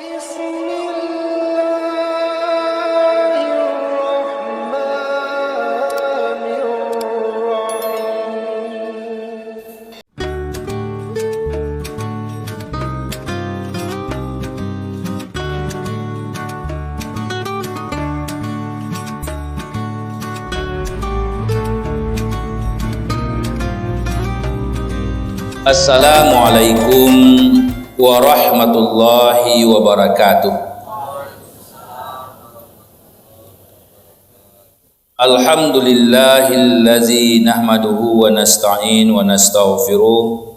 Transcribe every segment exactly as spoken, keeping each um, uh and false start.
Bismillahirrahmanirrahim. Assalamualaikum warahmatullahi wabarakatuh. Alhamdulillahillazi nahmaduhu wa nasta'in wa nastaghfiruh.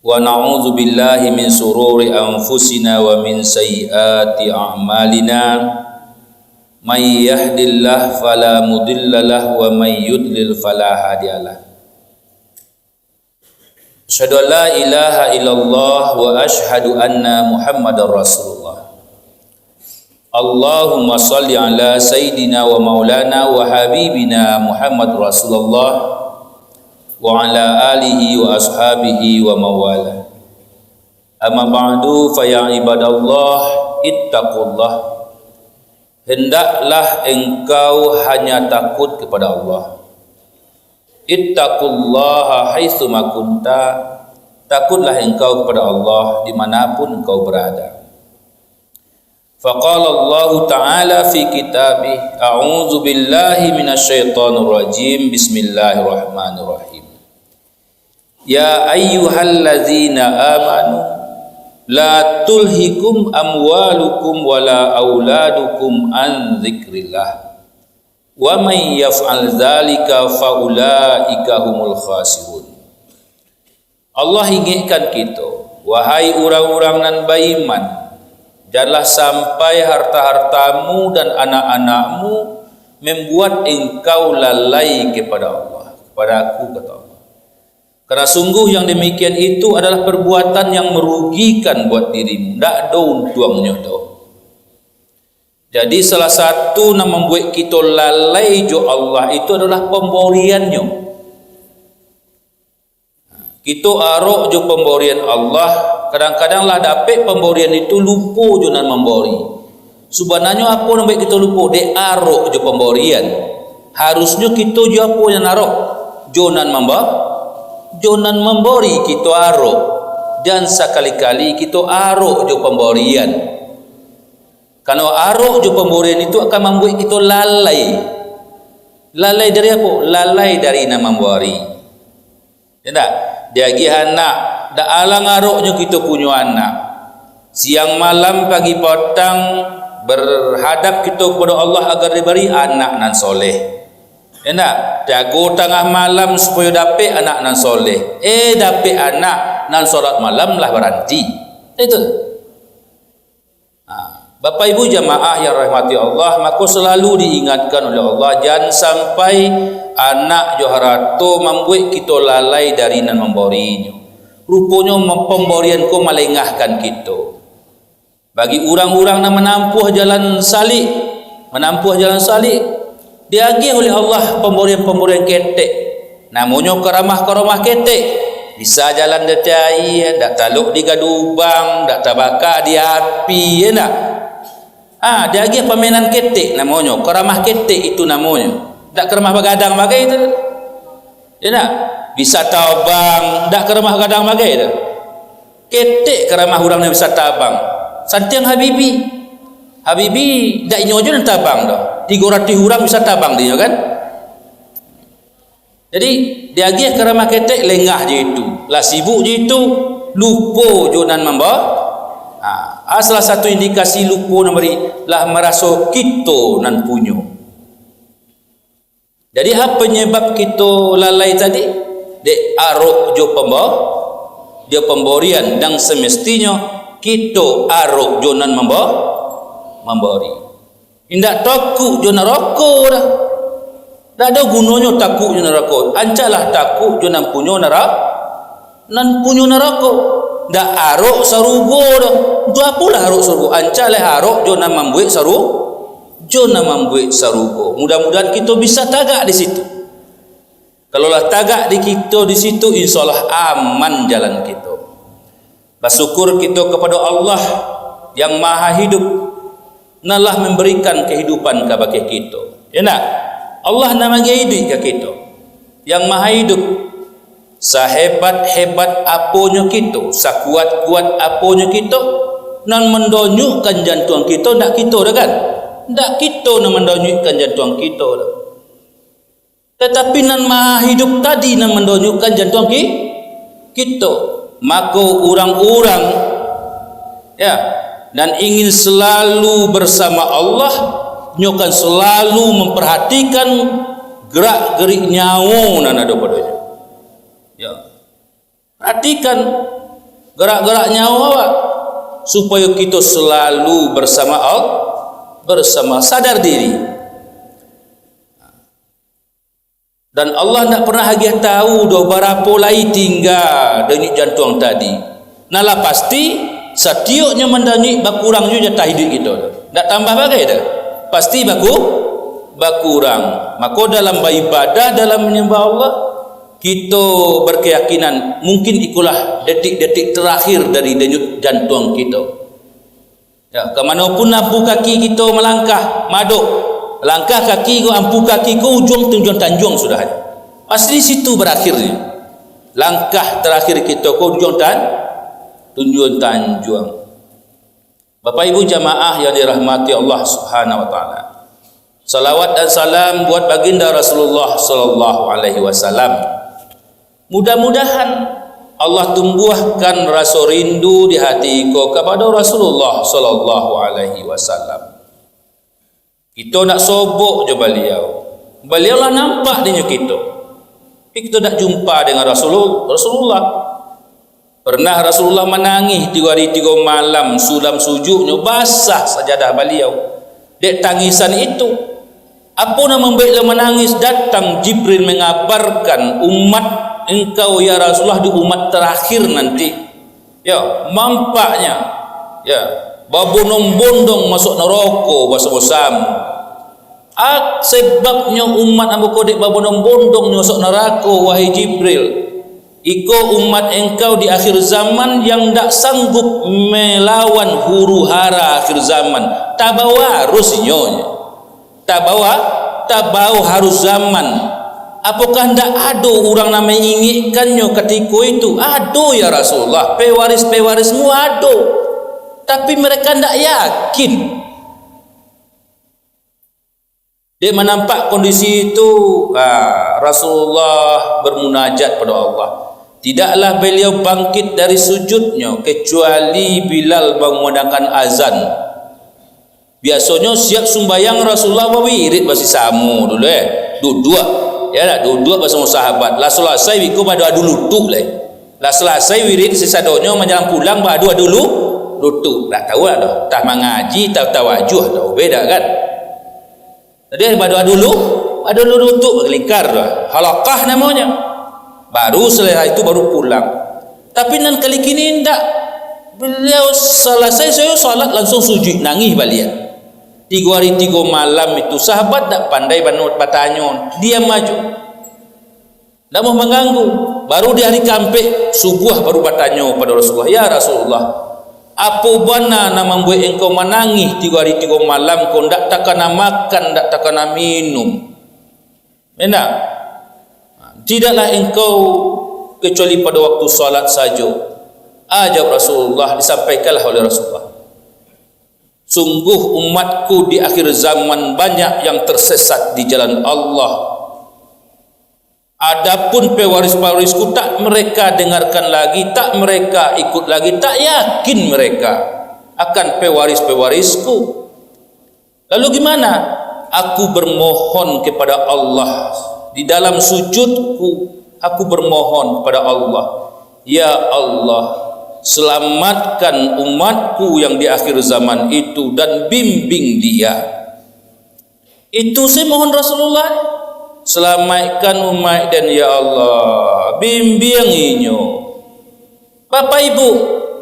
Wa na'udzu billahi min sururi anfusina wa min sayyiati a'malina. May yahdillahu fala mudhillalah wa may yudlil fala hadiyalah. Asyhadu an la ilaha illallah wa asyhadu anna Muhammadar Rasulullah. Allahumma shalli ala sayyidina wa maulana wa habibina Muhammad Rasulullah wa ala alihi wa ashabihi wa mawala. Amma ba'du, fa ya ibadallah, ittaqullah. Hendaklah engkau hanya takut kepada Allah. Ittaqullaha haitsuma kunta, takutlah engkau kepada Allah di mana pun engkau berada. Faqala Allahu ta'ala fi kitabih, a'udzu billahi minasyaitonir rajim, bismillahirrahmanirrahim. Ya ayyuhallazina amanu, la tulhikum amwalukum wala auladukum an dzikrillah. Wa may yaf'al dzalika fa ulaika humul khasirun. Allah ingekkan kito, wahai urang-urang nan baiman, janlah sampai harta-hartamu dan anak-anakmu membuat engkau lalai kepada Allah, kepada Aku, kata Allah. Karena sungguh yang demikian itu adalah perbuatan yang merugikan buat dirimu, ndak ado untuangnyo doh. Jadi, salah satu nan mambuek kito lalai jo Allah itu adalah pamboriannyo. Kito arok jo pamborian Allah, kadang-kadang lah dapek pamborian itu, lupo jo nan mambori. Subananyo apo nan mambuek kito lupo? Dek arok jo pamborian. Harusnyo kito jo apo nan arok? Jo nan mamba-, jo nan mambori kito arok. Jan sakali-kali kito arok jo pamborian. Karano arok jo pamborian itu akan mambuek kito lalai. Lalai dari apo? Lalai dari nan mambori. Ya ndak? Diagiah anak, dak alang aroknyo kito punyo anak. Siang malam, pagi patang, berhadap kito kepada Allah agar diberi anak nan soleh. Ya ndak? Jago tangah malam supayo dapek anak nan soleh. Eh, dapek anak nan solat malam lah baranti. Itu. Ha, Bapak Ibu jamaah yang rahmati Allah, mako selalu diingatkan oleh Allah, jan sampai anak jo harato mambuek kito lalai dari nan mamborinyo. Ruponyo mem-, pamborian ko malengahkan kito. Bagi urang-urang nan manampuah jalan salik, manampuah jalan salik, diagiah oleh Allah pamborian-pamborian ketek. Namonyo karamah-karamah ketek. Bisa jalan di ateh aia, dak talok di gadubang, dak tabaka di api, ya ndak? Ha, diagiah pamainan ketek namonyo, karamah ketek itu namonyo. Dak karamah bagadang bagai tu. Ya ndak? Bisa tabang, dak karamah bagadang bagai tu. Ketek karamah urang nan bisa tabang. Santiang Habibi. Habibi, dak inyo jo nan tabang tu. Tigo ratuih urang bisa tabang dinyo kan? Jadi, diagiah karamah ketek, lengah jo itu. Lah sibuk jo itu, lupo jo nan mamba-, ha, salah satu indikasi lupo nan bari, lah maraso kito nan punyo. Jadi, apo panyabab kito lalai tadi? Dek arok jo pamba-, jo pamborian, nan semestinyo kito arok jo nan mamba-, mambori. Indak takuik jo narako doh. Ndak ado gunonyo takuik jo narako. Ancaklah takuik jo nan punyo nara-, nan punyo narako. Ndak arok sarugo doh. Untuak apolah arok sarugo? Ancaklah arok jo nan mambuek saru-, jo nan mambuek sarugo. Mudah-mudahan kito bisa tagak di situ. Kalau lah tagak di kito di situ, insya Allah aman jalan kito. Basyukur kito kapado Allah, Yang Maha Hidup, nan lah mambarikan kahidupan kabake kito. Ya ndak? Allah nan maagiah iduik ka kito. Yang Maha Hidup, sahebat-hebat aponyo kito, sakuat-kuat aponyo kito, nan mandonyukkan jantuang kito, ndak kito doh kan? Ndak kito nan mandonyukkan jantuang kito doh. Tatapi nan Maha Hidup tadi nan mandonyukkan jantuang ki-, kito. Mako urang-urang, ya, nan ingin salalu barsama Allah, nyo kan salalu mamparhatikan garak-garik nyawo nan ado padonyo. Ya. Parhatikan garak-garak nyawo awak, supayo kito salalu barsama Allah, barsama sadar diri. Dan Allah ndak pernah agiah tahu doh barapo lai tingga danyuik jantuang tadi. Nah, lah pasti, satioknyo mandanyuik bakurang juo jatah iduik kito tu. Ndak tambah bagai doh. Pasti baku-, bakurang. Mako dalam baibadah, dalam manyambah Allah, kito barkayakinan, mungkin ikolah detik-detik tarakhir dari danyuik jantuang kito. Ya, ka mano pun ampu kaki kito malangkah, madok, langkah kaki ko, ampu kaki ko ujuang tunjuang tanjuang sudah. Pasti situ barakhirnyo. Langkah tarakhir kito ko ujuang tan-, tunjuang tanjuang. Bapak Ibu jamaah yang dirahmati Allah Subhanahu wa Taala. Salawat dan salam buat Baginda Rasulullah sallallahu alaihi wasallam. Mudah-mudahan Allah tumbuahkan raso rindu di hati ko kapado Rasulullah sallallahu alaihi wasallam. Kito nak sobok jo Baliau. Baliau lah nampak dinyo kito. Tapi kito dak jumpa dengan Rasulul-, Rasulullah. Pernah Rasulullah manangih tigo hari tigo malam, sulam sujudnyo, basah sajadah Baliau dek tangisan itu. Apo nan mambuek Baliau manangis? Datang Jibril mangabarkan, "Umat engkau, ya Rasulullah, di umat tarakhir nanti." Ya, mampaknya, ya, babondong-bondong masuak narako basamo-samo. Ak-, sebabnyo umat ambo ko dek babondong-bondong nyo masuak narako, wahai Jibril. Iko umat engkau di akhir zaman yang ndak sanggup melawan huru-hara akhir zaman. Tabao arus inyo. Tabao, tabao arus zaman. Apokah ndak ado urang nan maingekannyo katiko itu? Ado, ya Rasulullah, pewaris-pewarismu ado. Tapi mereka ndak yakin. Dek manampak kondisi itu, ah, Rasulullah bermunajat pada Allah. Tidaklah beliau bangkit dari sujudnyo, kecuali Bilal mengumandangkan azan. Biasonyo siap sumbayang Rasulullah bawirid basisamo dulu, eh. Duduak. Ya lah, duduak basamo sahabat. Lah salasai biko badoa dulu tu lai. Lah salasai wirid sisadonyo manjalang pulang badoa dulu, lutut. Lah tahu lah tu. Tah mangaji, tah tawajuh tu. Beda kan? Jadi badoa dulu, badoa dulu lutut, lingkar tu. Halakah namonyo. Baru salasai tu baru pulang. Tapi nan kali kini indak. Beliau salasai sayo salat langsung sujud, nangih baliak. Tigo hari tigo malam itu sahabat dak pandai bano-, batanyo, diam ajo. Ndak mau mangganggu. Baru di hari kaampek, subuah baru batanyo pado Rasulullah, "Ya Rasulullah, apo bana nan mambuek engkau manangih tigo hari tigo malam ko, ndak takana makan, ndak takana minum?" Indak. "Tidaklah engkau kecuali pada waktu salat sajo." Ajawab Rasulullah, disampaikanlah oleh Rasulullah, "Sungguh umatku di akhir zaman banyak yang tersesat di jalan Allah. Adapun pewaris-pewarisku, tak mereka dengarkan lagi, tak mereka ikut lagi, tak yakin mereka akan pewaris-pewarisku. Lalu gimana? Aku bermohon kepada Allah. Di dalam sujudku, aku bermohon kepada Allah, 'Ya Allah, selamatkan umatku yang di akhir zaman itu dan bimbing dia.'" Itu se mohon Rasulullah, "Salamaikkan umaik den, ya Allah, bimbiang inyo." Bapak Ibu,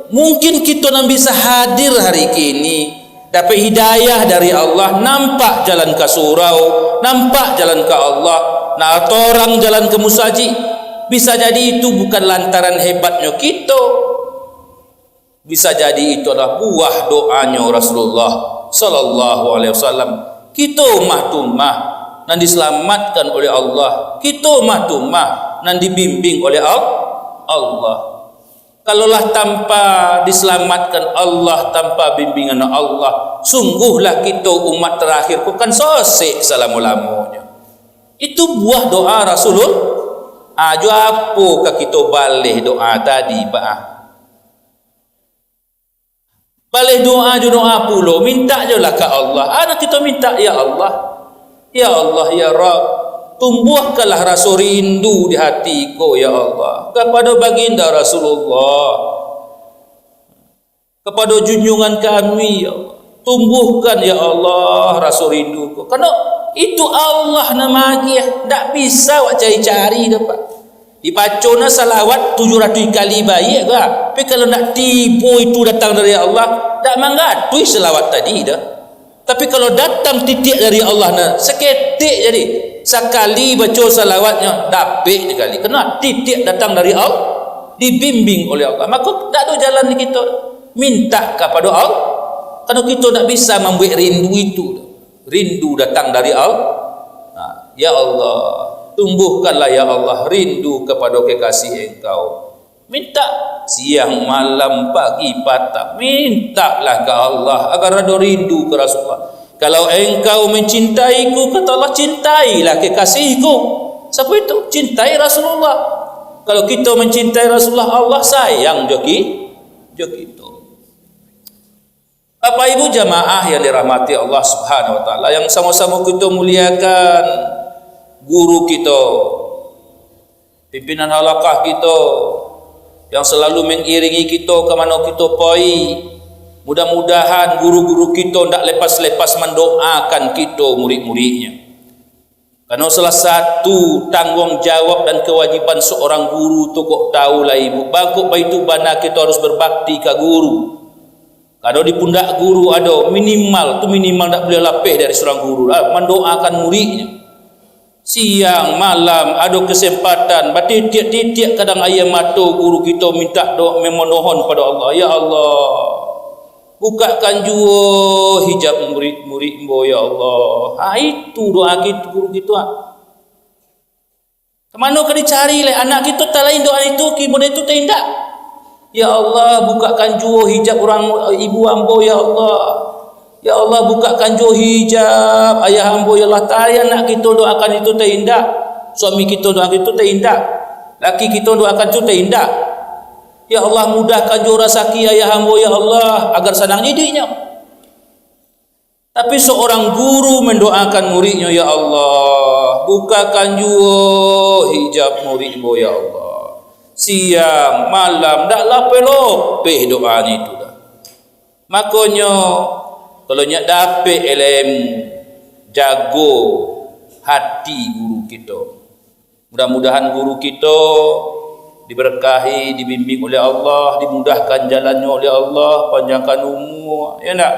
mungkin kito nan bisa hadir hari kini, dapek hidayah dari Allah, nampak jalan ka surau, nampak jalan ka Allah, nah, torang jalan ka musajik. Bisa jadi itu bukan lantaran hebatnyo kito, Bisa jadi itu adalah buah doanyo Rasulullah sallallahu alaihi wasallam. Kito mah tu mah nan diselamatkan oleh Allah. Kito mah tu mah nan dibimbing oleh Al-, Allah. Kalau lah tanpa diselamatkan Allah, tanpa bimbingan Allah, sungguhlah kito umat terakhir ko kan sosek salamo-lamonyo. Itu buah doa Rasulullah. Ah, jo apo ka kito baleh doa tadi, Pak? Ah. Baleh doa jo doa pulo, mintak jolah ka Allah. Ado kito mintak, "Ya Allah, ya Allah, ya Rabb, tumbuahkanlah raso rindu di hati ko, ya Allah, kapado baginda Rasulullah, kapado junjungan kami, ya Allah. Tumbuahkan, ya Allah, raso rindu ko." Karano itu Allah nan magiah, ndak bisa awak cari-cari doh, Pak. Dibaco na salawat tujuah ratuih kali baiak, Pak. Tapi kalau ndak tibo itu datang dari Allah, ndak manggatuih salawat tadi doh. Tapi kalau datang titiak dari Allah, nah, saketek jadi. Sakali baco salawatnyo, dapek dikali. Karano titiak datang dari Allah, dibimbing oleh Allah. Mako, ndak ado jalan di kito. Mintak kapado Allah. Karano kito ndak bisa mambuek rindu itu. Rindu datang dari Allah. Nah, ya Allah, tumbuhkanlah, ya Allah, rindu kapado kekasih Engkau. Mintak siang, malam, pagi, patang, mintaklah ka Allah agar ado rindu ka Rasulullah. "Kalau engkau mencintaiku," kata Allah, "cintailah kekasihku." Sapa itu? Cintai Rasulullah. Kalau kito mencintai Rasulullah, Allah sayang jo ki-, jo kito. Bapak Ibu jamaah yang dirahmati Allah Subhanahu wa Ta'ala, yang samo-samo kito muliakan guru kito, pimpinan halakah kito, yang salalu mangiringi kito ka mano kito pai. Mudah-mudahan guru-guru kito ndak lepas-lepas mandoakan kito, murid-muridnyo. Karano salah satu tangguang jawab dan kawajiban saurang guru tu, kok tahu lah ibu, bangkok baitu bana kito harus berbakti ka guru. Karano di pundak guru ado minimal, tu minimal ndak buliah lapeh dari surang guru, ah, mandoakan muridnyo. Siang, malam, ado kesempatan, batitiak-titiak kadang aia mato guru kito mintak doa, memonohon pado Allah, "Ya Allah, bukakan juo hijab murid-murid Ambo, ya Allah." Ha, itu doa kito, guru kito, ha. Ka mano ka dicari lai? Anak kito talain doa itu, kibun itu taindak. "Ya Allah, bukakan juo hijab urang, ibu ambo, ya Allah. Ya Allah, bukakan juo hijab ayah ambo, ya Allah." Talain anak kito doakan itu taindak. Suami kito doakan itu taindak. Laki kito doakan itu taindak. "Ya Allah, mudahkan juo rasaki ayah ambo, ya Allah, agar sanang didiknyo." Tapi saurang guru mandoakan muridnyo, "Ya Allah, bukakan juo hijab murid ambo, ya Allah." Siang, malam, ndak lapeh-lapeh doanyo itu doh. Makonyo, kalau nyo dapek ilmu, jago hati guru kito. Mudah-mudahan guru kito diberkahi, dibimbing oleh Allah, dimudahkan jalannyo oleh Allah, panjangkan umua, ya ndak?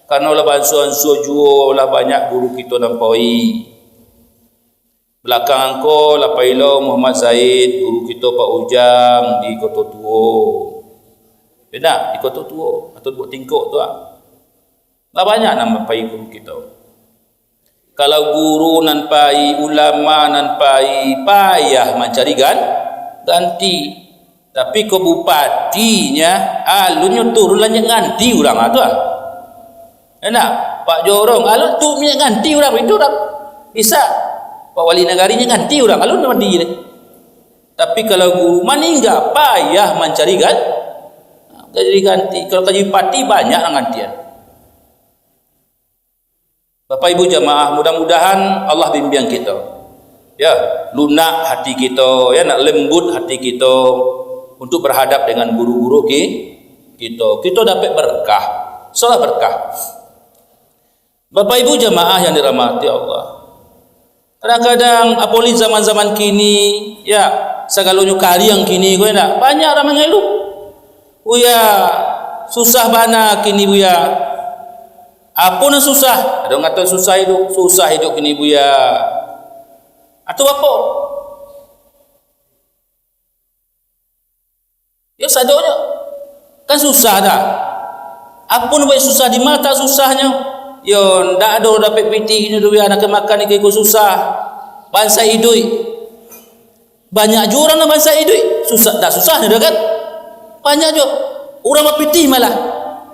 Karano lah baansua-ansua juo, lah banyak guru kito nan pai. Balakang ko lah pai lo Muhammad Zaid, guru kito Pak Ujang di Koto Tuo. Ya ndak? Di Koto Tuo, atau Bukik Tingkok tu ah. Lah banyak nan pai guru kito. Kalau guru nan pai, ulama nan pai, payah mancari gan-, ganti. Tapi kok bupatinyo, alunnyo turun lah nyo ganti urang, ah, tu, ah. Enak, Pak Jorong, alun tu minyak ganti urang, itu urang bisa. Pak Wali Nagari nyo ganti urang, alun mandi deh. Tapi kalau guru maningga, payah mancari gan-, mancari ganti. Kalau ka jadi bupati, banyak nan gantian. Bapak Ibu jamaah, mudah-mudahan Allah bimbing kito. Ya, lunak hati kito, ya, nak lembut hati kito untuk berhadap dengan guru-guru ki-, kito. Kito dapek berkah. Solah berkah. Bapak Ibu jamaah yang dirahmati Allah. Kadang-kadang, apoli zaman-zaman kini, ya, sagalonyo kariang kini, ko indak? Banyak urang mangeluh. "Buya, susah bana kini, Buya." "Apo nan susah?" Ado ngato susah iduik. "Susah iduik kini, Buya." Atau apo? Yo, sadonyo. Kan susah dah. Apo nan buek susah, di ma latak susahnyo? Yo, ndak ado dapek pitih inyo tu, yo, nak makan iko-iko susah. Bansaik iduik. Banyak juo urang nan bansaik iduik. Susah, ndak susah nyo dah kan? Banyak juo. Urang bapitih malah.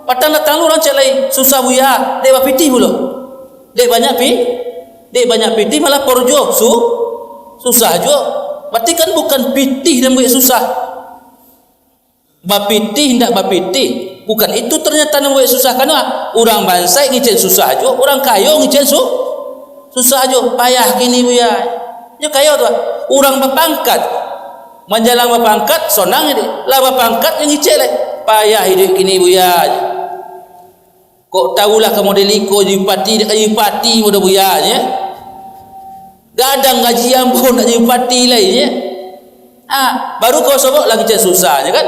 Patang datang lu urang ciek lai, "Susah, Buya." Dek bapitih pulo. Dek banyak pi-, dek banyak pitih malah poro juo. Su-, susah juo. Berarti kan bukan pitih nan buek susah. Bapitih ndak bapitih, bukan itu ternyata nan buek susah. Karano urang bansaik ngicek susah juo, urang kayo ngicek su-, susah juo. Payah kini, Buya. Nyo kayo tu, urang bapangkat. Manjalang bapangkat, sonang jadi. Lah bapangkat, nyo ngicek lai. Payah iduik kini, Buya. Kok tahulah ka model iko, jadi bupati, dak ka jadi bupati pun dah, Buya, nyo. Gadang gaji ambo, ndak jadi bupati lai, nyo. Ha, baru kau sobok lah ngicek susah, nyo kan?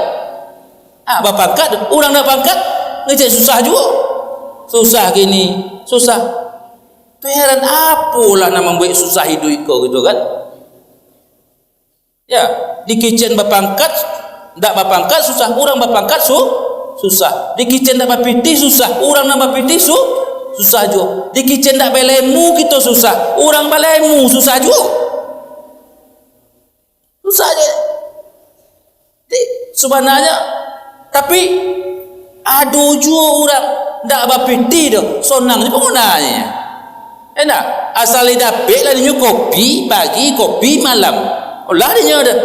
Ha, bapangkat, urang dak pangkat, ngicek susah juo. Susah kini, susah. Tu heran, apolah nan mambuek susah iduik ko gitu kan? Ya, dikicek bapangkat, ndak bapangkat susah, urang bapangkat su-, susah. Dikicek ndak bapitih susah, urang nan bapitih su-, susah juo. Dikicek ndak bailemu kito susah, urang bailemu susah juo. Susah je. Jadi, sabananyo, tapi, ado juo urang ndak bapitih doh, sonang je panggunonyo. Enak, asal didapek lah inyo kopi pagi, kopi malam. Olah dinyo doh.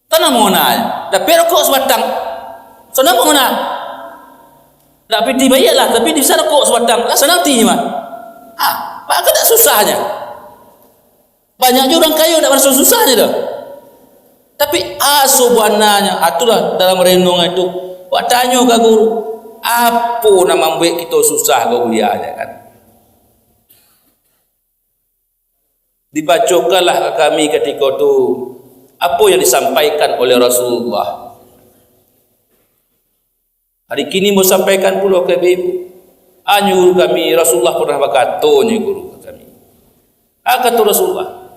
Tanang panggunonyo. Dapek rokok sabatang. Sonang panggunonyo. Ndak pitih baiak lah, tapi bisa rokok sabatang. Lah sonang ati mah. Ah, mako ndak susahnyo. Banyak juo urang kayo ndak maraso susahnyo doh. Tapi, ah, sabananyo, ah, itulah dalam renungan itu, wak tanyo ka guru, apo nan mambuek kito susah ko kuliah, kan? Dibacokanlah ka kami katiko tu, apo yang disampaikan oleh Rasulullah. Ari kini ambo sampaikan pulo ka ibu-ibu. Anyo guru kami, Rasulullah pernah bakato, nyo guru ka kami. Ah, kato Rasulullah,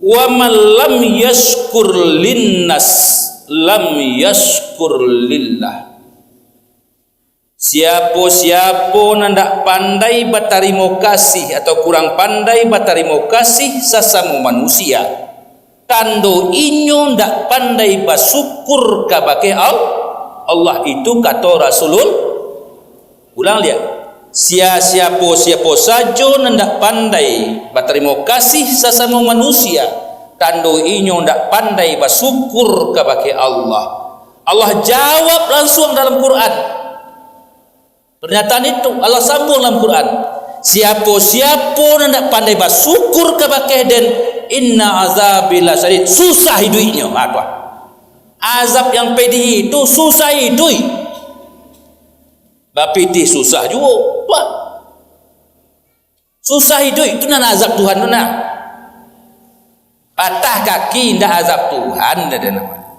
"Wa man lam yaskur linnas, lam yaskur lillah." Siapo-siapo nan dak pandai batarimo kasih atau kurang pandai batarimo kasih sasamo manusia, tando inyo ndak pandai basukur kabake Al-, Allah, itu kato Rasulul-, ulang liak, sia-, siapo-siapo sajo nan ndak pandai batarimo kasih sasamo manusia, tando inyo ndak pandai basukur kabake Allah. Allah jawab lansuang dalam Quran. Pernyataan itu Allah sambuang dalam Quran. Siapo-siapo nan ndak pandai basukur kabake den, inna azabi lasyadid, susah iduiknyo. Ha, tu ah. Azab yang pedih itu susah iduik. Bapitih susah juo. Tu ah. Susah iduik, tu nan azab Tuhan tu nah. Patah kaki indak azab Tuhan, dah, dah namonyo.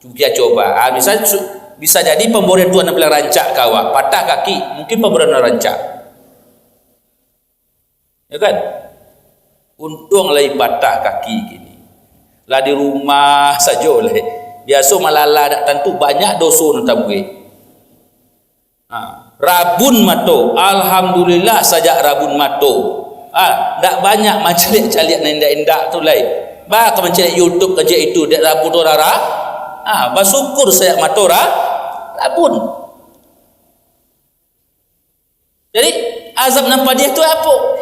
Cukia coba. Ah, bisa su-, bisa jadi pambarian Tuhan nan paling rancak ka awak. Patah kaki, mungkin pambarian nan rancak. Ya kan? Untuang lai patah kaki kini. Lah di rumah sajo lai. Biaso malala dak tantu, banyak doso nan tabuek. Ha, rabun mato. Alhamdulillah, sajak rabun mato. Ha, ndak banyak mancaliak-caliak nan indak-indak tu lai. Ba ka mancaliak YouTube, mancaliak itu, dek rabun tu rara. Ha, basukur sajak mato ra-, rabun. Jadi, azab nan padiah tu apo?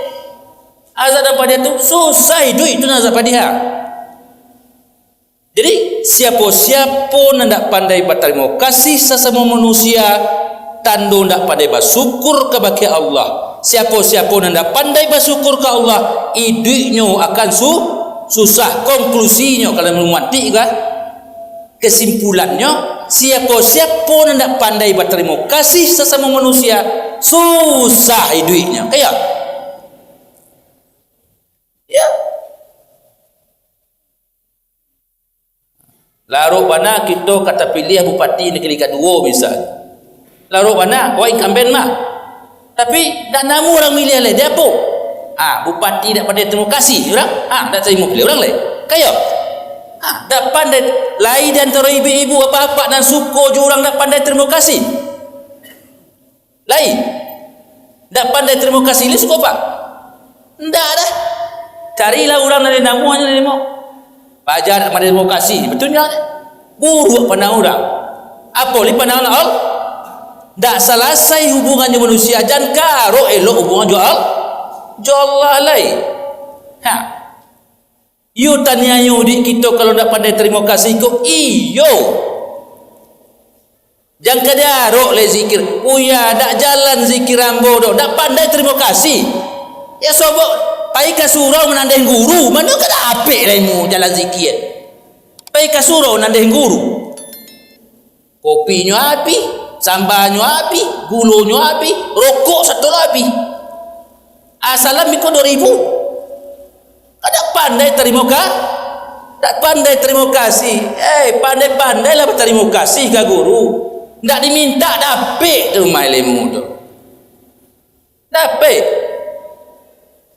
Azab nan padiah tu susah iduik, itu nan azab padiah. Jadi, siapo-siapo nan ndak pandai batarimo kasih sasamo manusia, tando ndak pandai basukur kabake Allah. Siapo-siapo nan ndak pandai basukur ka Allah, iduiknyo akan su-, susah. Konklusinyo, kalau mamantik ka, kesimpulannya, siapo-siapo nan ndak pandai batarimo kasih sasamo manusia, susah iduiknyo. Kayo? Ya. Larok bana kito ka tapiliah bupati nagari kaduo, misal. Larok bana, awak incumbent mah. Tapi, ndak namuah urang miliah lai. Di apo? Ah, bupati ndak pandai tarimo kasih urang. Ah, ndak tarimo piliah urang lai. Kayo? Ha, dak pandai lai di antaro ibu-ibu, bapak-bapak nan suko jo urang dak pandai tarimo kasih. Lai. Dak pandai tarimo kasih, lai suko apo? Ndak dah. Carilah urang nan namuah nyo, namuah. Paja dak pandai tarimo kasih, batua ndak? Buruak pandang urang. Apo lai pandang Allah? Dak salasai hubungan jo manusia, jan ka arok elok hubungan jo Al-, jo Allah lai. Ha. Iyo taniayo dek kito kalau ndak pandai tarimo kasih ko, iyo. Jan ka diarok lai zikir. Buya, dak jalan zikir ambo doh. Dak pandai tarimo kasih. Yo sobok, pai ka surau manandeh guru, mano ka dapek lai mu jalan zikir. Pai ka surau manandeh guru. Kopinyo abih, sambanyo abih, gulonyo abih, rokok sato lah abih. Asalam iko duo ribu. Kan dak pandai tarimo ka-, dak pandai tarimo kasih. Eh, pandai-pandailah batarimo kasih ka guru. Ndak dimintak dapek tu rumah ilmu tu. Dapek.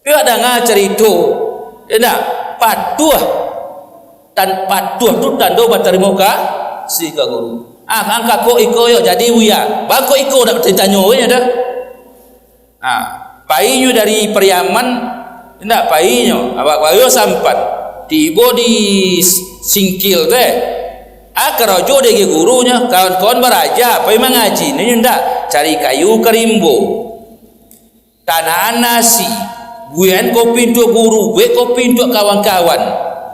Piak danga carito. Indak, patuah. Tan-, patuah tu tando batarimo kasih ka guru. Ah, angkak kok iko yo jadi buya. Bangkok iko dak tanyo we dah. Ha, painyo dari Pariaman, indak painyo, awak bayo sampan. Tibo di Singkil tu, eh. Ah, karajo dek gurunyo, kawan-kawan baraja, pai mangaji, nyo indak, cari kayu ka rimbo. Tanah nasi, buekan kopi untuak guru, buek kopi untuak kawan-kawan.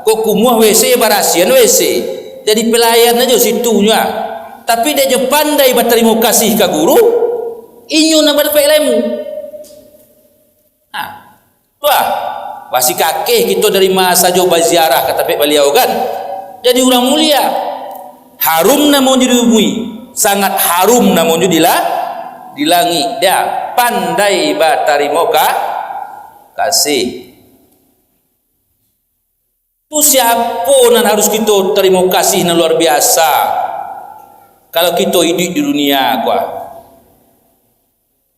Kok kumuah W C, barasiahan W C. Jadi pelayan ajo situnyo, ah. Tapi dek nyo pandai batarimo kasih ka guru, inyo nan badapek ilmu. Ha, tu ah, basikakeh kito dari ma sajo baziarah ka tampek baliau kan. Jadi urang mulia. Harum namonyo di bumi, sangat harum namonyo di la-, di langik. Dia pandai batarimo ka-, kasih. Tu siapo nan harus kito tarimo kasih nan luar biasa? Kalau kito iduik di dunia ko, ah.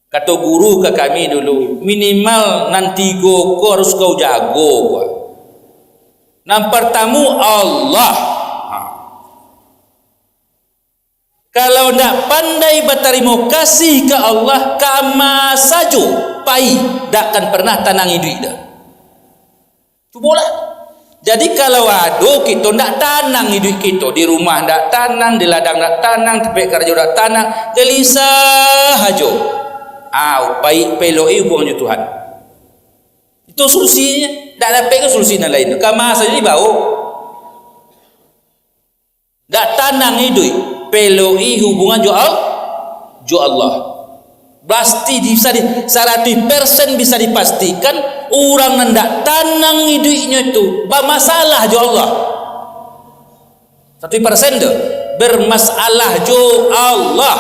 Kato guru ka kami dulu, minimal nan tigo ko harus kau jago, ko. Nan partamo, Allah. Ha. Kalau ndak pandai batarimo kasih ka Allah, kama sajo pai, dak akan pernah tanang iduik doh. Cubolah. Jadi, kalau ado kito ndak tanang iduik kito, di rumah ndak tanang, di ladang ndak tanang, tampek karajo ndak tanang, galisah ajo. Ah, pai, pelok-i hubungan jo Tuhan. Itu solusinyo. Ndak dapek ka solusi nan lain. Kama sajo dibao. Dak tanang iduik, pelok-i hubungan jo Al-, jo Allah. Pasti bisa di, saratuih persen bisa dipastikan, urang nan dak tanang iduiknyo tu bamasalah jo Allah. Saratuih persen tu, bermasalah jo Allah.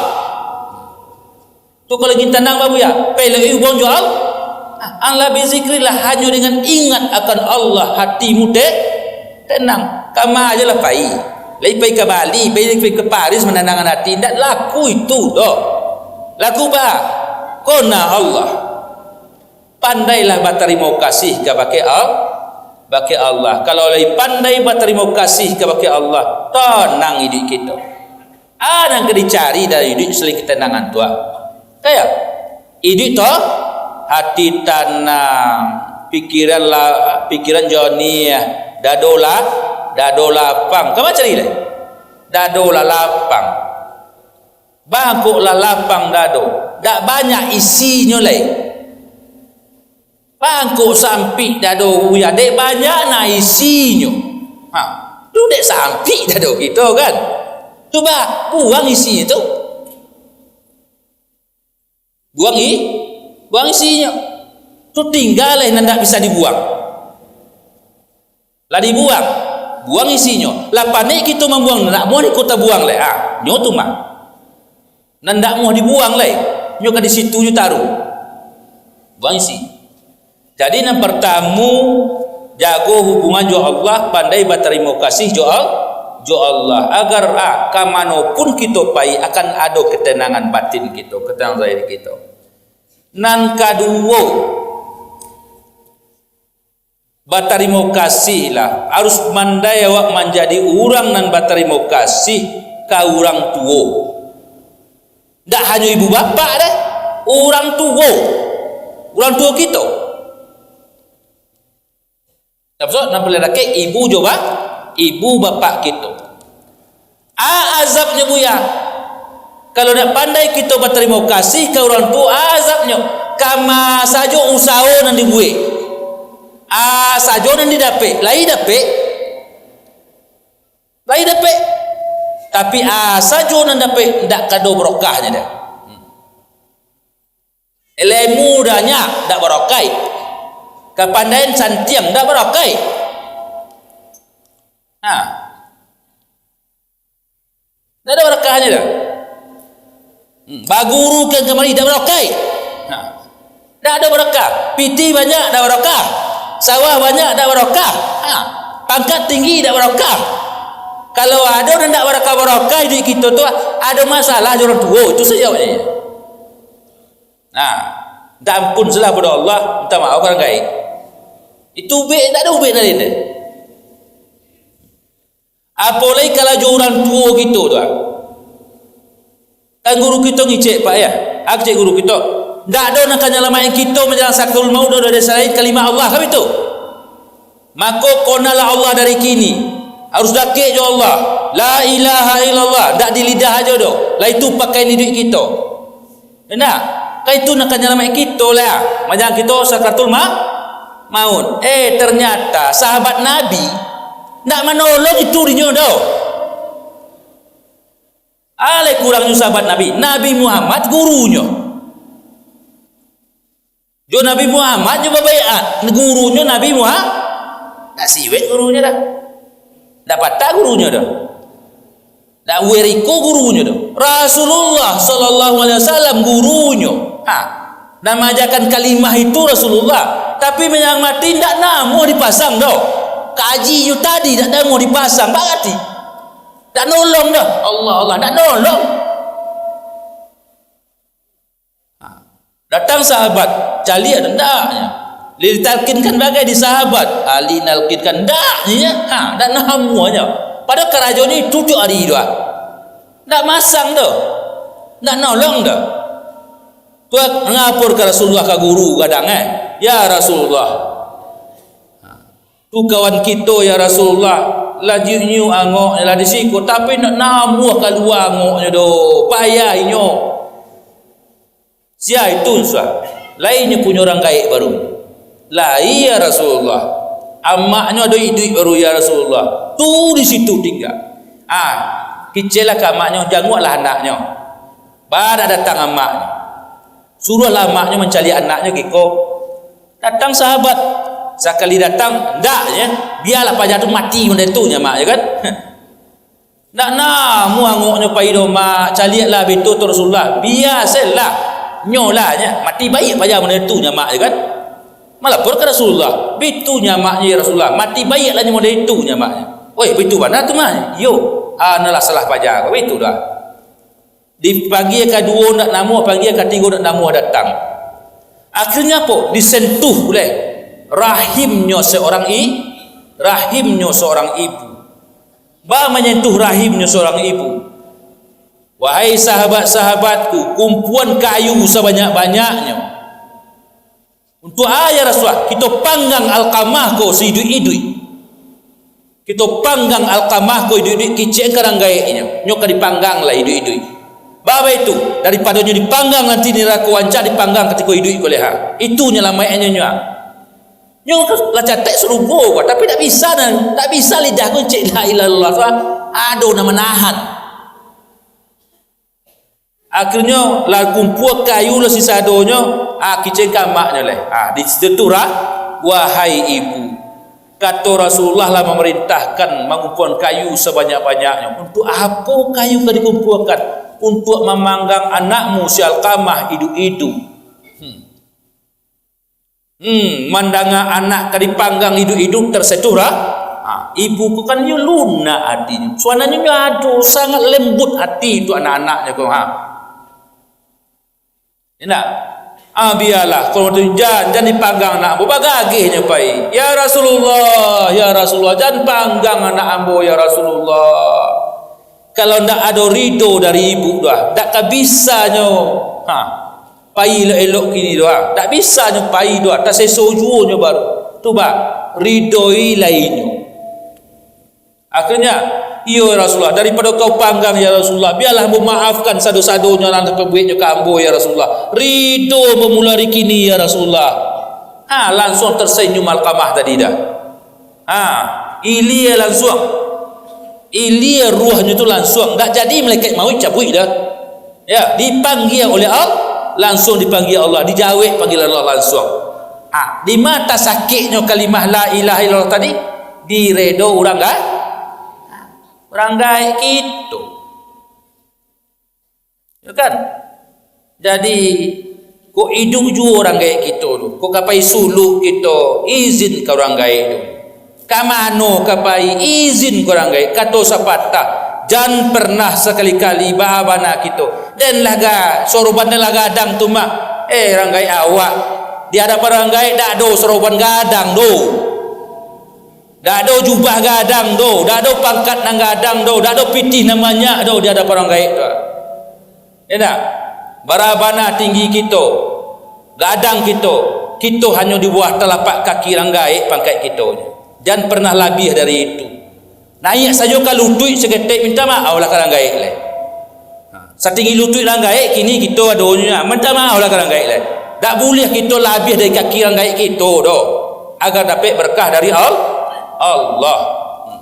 Tu kalau ingin tanang, Babuya, pelok-i hubungan jo Allah. Alah, bizikirlah, hanyo dengan ingat akan Allah, hatimu te-, tenang. Kama ajo lah pai. Lai pai ka Bali, pai, pai ka Paris mananangkan hati. Ndak laku itu doh. Laku ba? Kona Allah. Pandailah batarimo kasih kabake Al-, bake Allah. Kalau lai pandai batarimo kasih kabake Allah, tanang iduik kito. A nan ka dicari dari iduik selain ketenangan tu, ah? Kayak iduik tu, hati tanang, pikiran la-, pikiran jernih, dado la-, dado lapang. Kama cari lai? Dado lah lapang. Bangkok lah lapang dado. Dak banyak isinyo lai. Mangko sampik dado Buya, dek banyak nan isinyo. Ha, tu dek sampik dado kito kan. Cubo buang isinyo tu. Buang i-, buang isinyo. Tu tingga lai nan ndak bisa dibuang. Lah dibuang, buang isinyo. Lah panek kito mambuang, ndak muah iko tabuang lai. Ah, nyo tu mah. Nan ndak muah dibuang lai, nyo ka di situ nyo taruh. Buang isi. Jadi, nan partamo, jago hubungan jo Allah, pandai batarimo kasih jo Al-, jo Allah, agar, ah, ka mano pun kito pai, akan ado ketenangan batin kito, ketenangan zahir kito. Nan kaduo, Batarimo kasihlah, harus mandai awak manjadi urang nan batarimo kasih ka urang tuo. Ndak hanyo ibu bapak deh, urang tuo, urang tuo kito. Maksud nan paling dakek ibu jo ba-, ibu bapak kito. A azabnyo, Buya. Kalau ndak pandai kito batarimo kasih ka urang tuo, a azabnyo. Kama sajo usaho nan dibuek. A sajo nan didapek, lai dapek. Lai dapek. Tapi a sajo nan dapek, ndak kado barokahnyo doh. Ilmu banyak, ndak barokai. Kapandaian santiang, ndak barokai. Ha. Ndak ado barokahnyo doh. Hmm, baguru ka kamari, ndak barokai. Ha. Ndak ado barokah. Pitih banyak, ndak barokah. Sawah banyak, ndak barokah. Ha. Pangkat tinggi, ndak barokah. Kalau ado nan ndak barokah-barokah iduik kito tu, ado masalah jo urang tuo, itu sajo. Nah, minta ampun salah pado Allah, minta maaf ka urang gaek. Itu ubek, ndak ado ubek nan lain doh. Apo lai kalau jo urang tuo kito tu, ah. Kan guru kito ngicek, Pak, yo? Ah, ngicek guru kito. Ndak ado nan ka nyalamaik kito manjalang sakaratul maut doh dari salain kalimah Allah, kan itu? Mako, konalah Allah dari kini. Harus dakek jo Allah. La ilaha illallah. Ndak di lidah ajo doh. Lah itu pakaian iduik kito. Indak? Kan itu nan ka nyalamaik kito lah. Manjalang kito sakaratul ma-, maut. Eh, ternyata sahabat Nabi ndak manolong itu dinyo doh. Alai kurangnyo sahabat Nabi. Nabi Muhammad gurunyo. Jo Nabi Muhammad jo babaiat, gurunyo Nabi Muhammad. Ndak siwek gurunyo doh. Ndak patah gurunyo doh. Ndak wiriko gurunyo doh. Rasulullah sallallahu alaihi wasallam gurunyo. Ha. Nan maajakan kalimah itu Rasulullah. Tapi manjalang mati ndak namuah dipasang doh. Kaji itu tadi ndak namuah dipasang. Barati ndak nolong doh. Allah, Allah, ndak nolong. Ha. Datang sahabat, caliak ndak nyo. Ditalkinkan bagai di sahabat, Ali nalkinkan ndak nyo. Ha, ndak namuah nyo. Padahal karajonyo itu tiok ari tu, ah. Ndak masang tu. Ndak nolong tu. Tu ngapor ka Rasulullah, ka guru gadang, eh. "Ya Rasulullah, ha. Tu kawan kito, ya Rasulullah, lah nyiuk-nyiuk angoknyo lah di siko, tapi ndak namuah kalua angoknyo doh, payah inyo." Sia itu, Ustaz? Lai inyo punyo urang gaek baru. Lai, ya Rasulullah. Amaknyo ado iduik baru, ya Rasulullah. Tu di situ tingga. Ah, kiceklah ka amaknyo, janguaklah anaknyo. Bana datang amaknyo. Suruahlah amaknyo mancaliak anaknyo giko. Datang sahabat. Sakali datang, ndak, yo. Bialah paja tu mati model tu nyo, mak, yo kan? Ndak namuah angoknyo pai doh, mak. Caliaklah bitu tu Rasulullah. Biasalah. Nyolah, nyo. Mati baiak paja model tu nyo, mak, yo kan? Malapor ka Rasulullah. Bitu nyo, mak, yo Rasulullah. Mati baiaklah nyo model tu nyo, mak. Oi, bitu bana tu, mak. Yo. Ah, nalah salah paja. Bitu dah. Dipanggil kaduo ndak namuah, panggil katigo ndak namuah datang. Akhirnyo apo? Disentuh uleh rahimnyo seorang i-, rahimnyo seorang ibu. Ba manyentuh rahimnyo seorang ibu. Wahai sahabat-sahabatku, kumpuan kayu sabanyak-banyaknyo. Untuak a, ya Rasulullah, kito panggang Alkamah ko saiduik-iduik. Kito panggang Alkamah ko iduik-iduik, kicek ka urang gaeknyo. Nyo ka dipanggang lah iduik-iduik. Baa itu, daripado nyo dipanggang nanti di narako, ancak dipanggang katiko iduik ko leh, ha. Itu nyalamaiknyo nyo, ha. Nyo lah catek sarugo ko, tapi ndak bisa nan, ndak bisa lidah ko ngicek la ilaha illallah tu, ha. Ado nan manahan. Akhirnyo, lah kumpua kayu lah sisadonyo, ah, kicek ka amaknyo leh. Ah, di situ tu lah, "Wahai ibu, kato Rasulullah lah mamarintahkan mangumpuan kayu sabanyak-banyaknyo." "Untuak apo kayu ka dikumpuakan?" "Untuak mamanggang anakmu si Alkamah iduik-iduik." Hmm. Hmm, mandanga anak ka dipanggang iduik-iduik, tersentuh lah. Ha, ibu ko kan yo lunak atinyo. Sabananyo nyo ado, sangat lembut ati tu anak-anaknyo ko, ha. Indak? Ah, bialah, kalau tu jan, jan dipanggang anak ambo, bagagehnyo pai. "Ya Rasulullah, ya Rasulullah, jan panggang anak ambo, ya Rasulullah. Kalau ndak ado ridho dari ibu doh, ndak ka bisanyo, ha, pai elok-elok kini doh, ndak bisanyo pai doh, taseso juonyo baru." Tu bah, ridhoi lai nyo. Akhirnya, "Iyo, ya Rasulullah, daripado kau panggang, ya Rasulullah, bialah ambo maafkan sado-sadonyo nan lah pabueknyo ka ambo, ya Rasulullah. Ridho ambo mulai dari kini, ya Rasulullah." Ha, lansuang tersenyum Alkamah tadi dah. Ha, ilia lansuang. Ilia ruahnyo tu lansuang. Ndak jadi malaikat mauik cabuik dah. Ya, dipanggia oleh Allah, lansuang dipanggia Allah, dijawek panggilan Allah lansuang. Ah, di ma tasakiknyo kalimah la ilaha illallah tadi? Diredo urang ga-, urang gaek kito. Ya kan? Jadi, kok iduik juo urang gaek kito tu, kok ka pai suluk kito, izin ka urang gaek tu. Ka mano ka pai, izin ka urang gaek, kato sapatah, jan pernah sakali-kali baa bana kito. Den lah ga-, soroban den lah gadang tu mah. Eh, urang gaek awak, di adapan urang gaek dak ado soroban gadang doh. Dak ado jubah gadang doh, dak ado pangkat nan gadang doh, dak ado pitih nan banyak doh di adapan urang gaek tu. Indak? Bara bana tinggi kito, gadang kito, kito hanyo di bawah talapak kaki urang gaek pangkek kito. Jan pernah labiah dari itu. Naiak sajo ka lutuik saketek, minta maoh lah ka urang gaek lai. Ha, satinggi lutuik urang gaek, kini kito adonyo, minta maoh lah ka urang gaek lai. Dak buliah kito labiah dari kaki urang gaek kito doh, agar dapek berkah dari Al-, Allah. Hmm.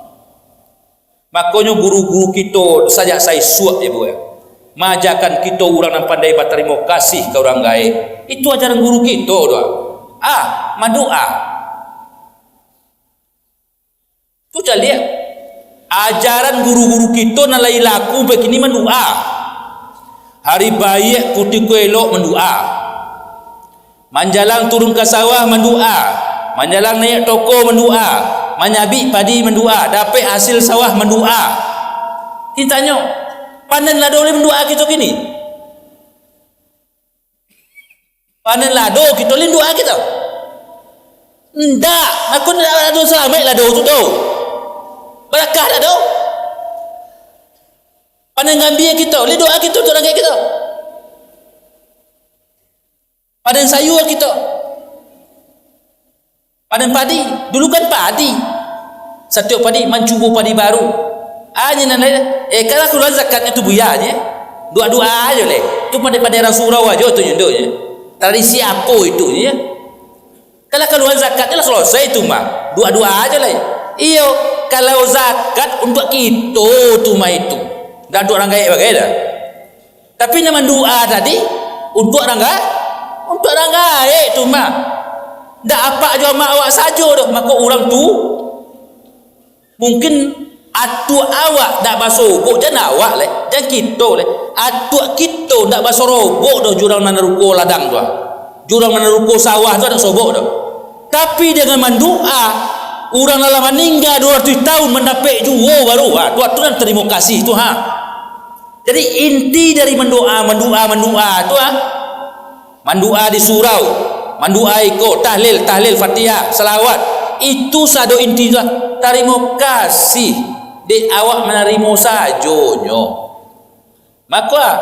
Makonyo guru-guru kito sajak saisuak, ibu, ya, maajakan kito urang nan pandai batarimo kasih ka urang gaek. Itu ajaran guru kito tu. Ah, mandoa. Tu caliak. Ajaran guru-guru kito nan lai laku bakini mandoa. Hari baiak kutiko elok mandoa. Manjalang turun ka sawah mandoa, manjalang naiak toko mandoa, manyabik padi mandoa, dapek asil sawah mandoa. Ditanyo, panen lado lai mandoa kito kini? Panen lado kito lai mandoa kito? Ndak, aku ndak ado salamaik lado tu doh. Barakah dak doh? Panen gambia kito, lai doa kito tu urang gaek kito? Panen sayua kito. Panen padi. Dulu kan padi. Satiok padi mancubo padi baru. Ah, nyo nan lain. Eh, kalau kaluar zakatnyo tu buya nyo. Doa-doa ajo leh. Tu pandai-pandai urang surau ajo tu nyo, nyo. Tradisi apo itu nyo? Kalau kaluar zakatnyo lah selesai tu mah. Doa-doa ajo leh. Iyo, kalau zakat untuak kito tu mah itu. Dak untuak urang gaek bagai dah. Tapi nan mandoa tadi, untuak urang ga-, untuak urang gaek tu mah. Ndak apak jo amak awak sajo doh, mako urang tu, mungkin atuak awak ndak basobok, jan awak leh, jan kito leh. Atuak kito ndak basorobok doh jo urang nan ruko ladang tu, ah. Jo urang nan ruko sawah tu ndak sobok doh. Tapi dengan mandoa, urang nan lah maningga duo ratuih taun mandapek juo baru, ah, tu, tu nan tarimo kasih tu, ha. Jadi, inti dari mandoa, mandoa, mandoa tu, ah, mandoa di surau, mandoa iko, tahlil, tahlil, Fatihah, salawat, itu sado inti tu, ah, tarimo kasih, dek awak manarimo sajonyo. Mako, ah,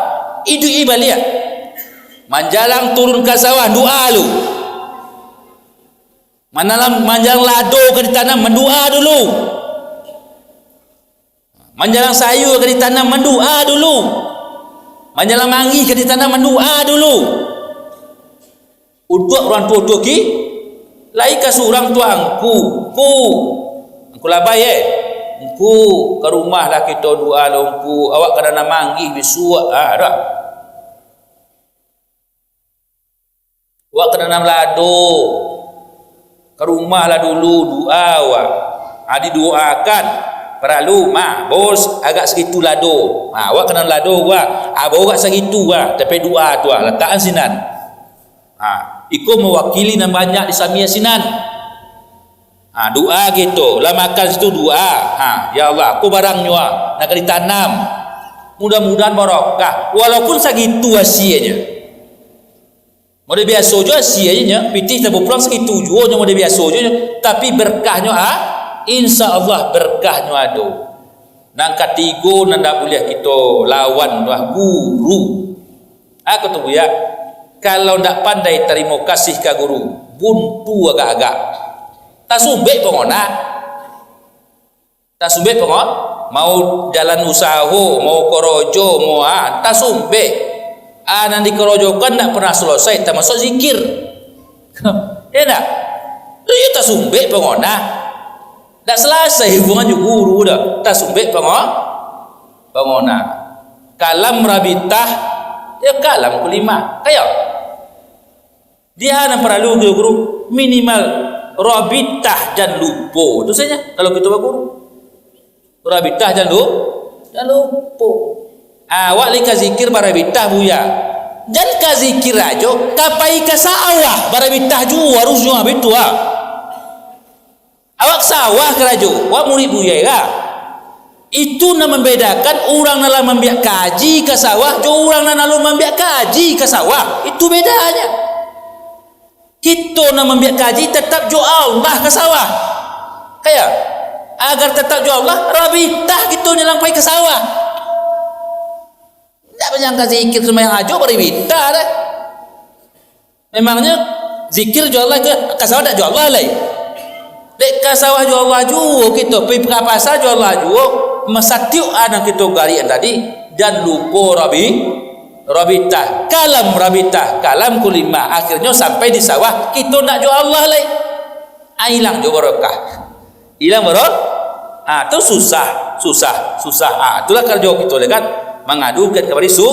iduik baliak, manjalang turun ka sawah, doa lu. Manalam, manjalang lado ka ditanam, mandoa dulu. Manjalang sayua ka ditanam, mandoa dulu. Manjalang manggih ka ditanam, mandoa dulu. Untuak urang tuo-tuo ki, lai ka surang tu angku, ngku, angku labai, eh. Ngku, ka rumah lah kito doa lo ngku, awak ka nanam manggih bisuak, ah, dah. Wak ka nanam lado, ka rumah lah dulu, doa wak. Ha, didoakan, paralu, mah, bos, agak sagitu lado. Ha, wak ka nanam lado, wak. Ha, bawa agak sagitu, wak. Tapi doa tu, wak, latakan sinan. Ha, iko mawakili nan banyak di samia sinan. Ha, doa gitu, lah makan situ doa. Ha, ya Allah, aku barangnyo, ah, nak ditanam. Mudah-mudahan barokah, walaupun sagitu hasianyo. Model biaso jo asie nyo, pitih tabupulang sakitu juo nyo model biaso jo nyo, tapi berkahnyo, ah, insya Allah berkahnyo ado. Nan katigo nan dak buliah kito lawan tu, ah, guru. Aku tu, Buya, kalau ndak pandai tarimo kasih ka guru, buntu agak-agak. Tasumbek pangonah. Tasumbek pango-, mau jalan usaho, mau korojo, mau, ah, tasumbek. Ah, nan dikorojokan ndak pernah selesai, tamasuak zikir. Ya ndak? Tu yo tasumbek pangonah. Ndak selesai hubungan jo guru doh. Tasumbek pango-, pangonah. Kalam rabitah, yo kalam kulimah. Kayo. Dia nan paralu guru-guru, minimal rabitah jan lupo. Tu saja kalau kito baguru. Rabitah jan lu-, jan lupo. Awak lai ka zikir barabitah, Buya. Jan ka zikir ajo, ka pai ka sawah barabitah juo harusnyo, abih tu ah. Awak sawah karajo, awak murid Buya ka. Itu nan mambedakan urang nan lah mambiak kaji ka sawah jo urang nan alun mambiak kaji ka sawah. Itu bedanya. Kito nan mambiak kaji tatap jo Allah ka sawah. Kayo, agar tatap jo Allah, rabitah kito nyo lampai ka sawah. Indak manyangka zikir sumbayang ajo barabitah doh. Memangnya zikir jo Allah ka, ka sawah dak jo Allah lai? Dek ka sawah jo Allah juo kito, pai ka pasa jo Allah juo, masatiok anan kito garian tadi, jan lupo rabi-, rabitah, kalam rabitah, kalam kulimah, akhirnyo sampai di sawah, kito ndak jo Allah lai. Ah, ilang jo barokah. Ilang baro-, ah, tu susah, susah, susah. Ah, itulah karajo kito, kan? Mangadukan ka barisu,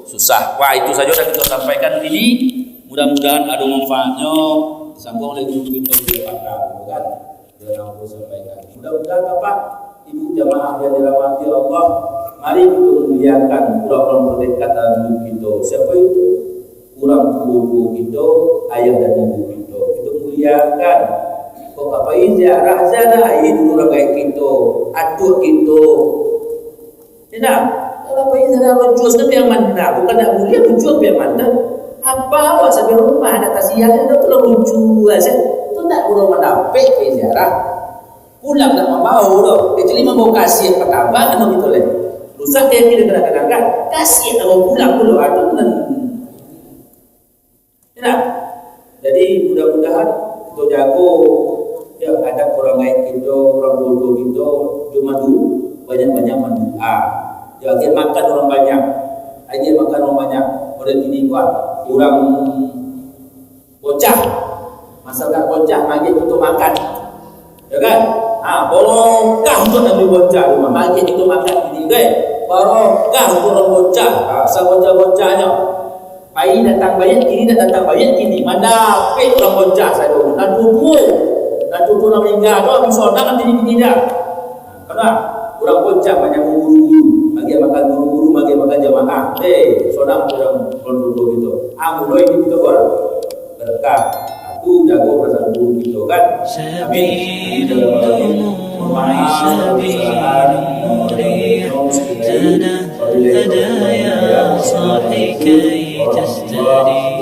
susah. Wah, itu sajo nan kito sampaikan ini. Mudah-mudahan ado manfaatnyo. Sambung lagi kito di depan, kan? Yang aku sampaikan. Mudah-mudahan, Bapak, Ibu, jamaah yang dirahmati Allah, mari kito muliakan urang-urang terdekat dalam hidup kito. Siapa itu? Urang tuo-tuo kito, ayah dan ibu kito. Kito muliakan. Kok ka pai ziarah, ziarahi dulu urang gaek kito, atuak kito. Indak, kalau pai ziarah urang tuo sampai aman, nah, bukan ndak buliah, tujuan sampai aman, nah. Apa awak sampai rumah, nak kasihan, dah tu lah muncul, tu ndak urang mandapek pai ziarah. Pulang ndak mambawa doh, kecuali mambawa kasiah patambah, kan, gitu, leh. Rusak kayak gini kadang-kadang, kan? Kasiah nak bawa pulang pulo, ah, tu nan. Ya. Jadi, mudah-mudahan kito jago, ya, adab urang gaek kito, urang tuo-tuo kito, jo madu, banyak-banyak mandoa. Ya, agiah makan urang banyak, agiah makan urang banyak. Model kini, wah, urang bocah, masyarakat bocah, maagiah kito makan. Ya kan? Ha, barokah untuak nan bocah tu, maagiah kito makan kini, kan? Barokah untuak urang bocah. Ha, sabocah-bocahnyo. Pai datang baiak kini, dak datang baiak kini. Mandapek urang bocah sajo. Nan tuo-tuo. Nan tuo-tuo nan maningga tu, bisa sonang kini-kini dah. Karano urang bocah manyambung guru-guru, maagiah makan guru-guru, maagiah makan jamaah. Eh, sonang urang, urang tuo-tuo kito. Ah, muloi kito ber-, berkah. Aku jago perasaan guru kito, kan? Amin. سبيل الدموع سبيل مريح تنهدى يا صاحي كي تستريح.